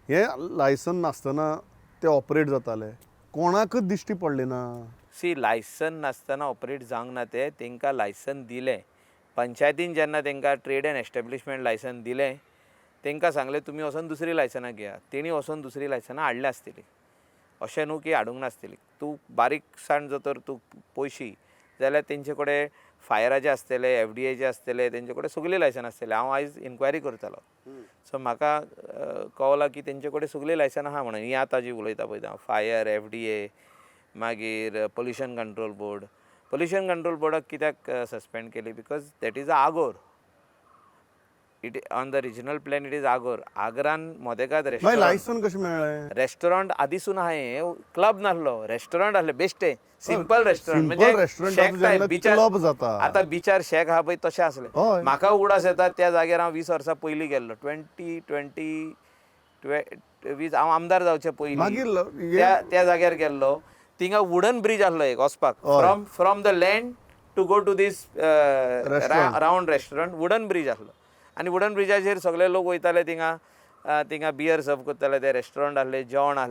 हें लायसन नासतना ते ऑपरेट जाताले, कोणाकच दिश्टी पडले ना? सी, लायसन नासतना ऑपरेट जावंक ना तें. तांकां लायसन दिलें पंचायतीन. जेन्ना तांकां ट्रेड एंड एस्टेब्लिशमेंट लायसन दिलें, तांकां सांगलें, तुमी वचोन दुसरीं लायसनां घेया. तेणी वचोन दुसरीं लायसनां हाडल्या आसतलीं, अशें न्हू की हाडूंक नासतली. तूं बारीकसाण जर तर तूं पळयशी जाल्यार तेंचे कडेन फायराचे आसतले, एफडीएचे आसतले, तेंचे कडेन सगळीं लायसनां आसतली. हांव आयज इन्क्वायरी करतालो, सो म्हाका कळ्ळां की तेंचे कडेन सगळीं लायसनां आहा म्हणून. ही आतां जी उलयता पळय हांव, फायर, एफडीए, मागीर pollution control board. Pollution control बोर्डाक कित्याक सस्पेंड केली? Because that is a Agor. It on the regional plan, it is Agor. आगरान मोदेकाद मागीर रेस्टॉरंट. लायसन कशें मेळ्ळें? रेस्टॉरंट आदीसून आहा हें. क्लब नासलो, रेस्टॉरंट आसलें. बेश्टें सिंपल रेस्टॉरंट. सिंपल रेस्टॉरंट जेन्ना क्लब जाता. आतां बिचार शॅक आहा पळय, तशें आसलें. म्हाका उगडास येता, त्या जाग्यार हांव 20 वर्सां पयलीं गेल्लो, ट्वेंटी ट्वेंटी 20, हांव आमदार जावचे पयलीं. मागीर त्या त्या जाग्यार गेल्लो. थिंगा वुडन ब्रिज आसलो एक वचपाक, from the land to go to this round restaurant. Wooden bridge आसलो आनी वुडन ब्रिजाचेर सगळे लोक वयताले. थिंगा थिंगा बियर सर्व करताले. ते रेस्टॉरंट आसले, जेवण आसलें.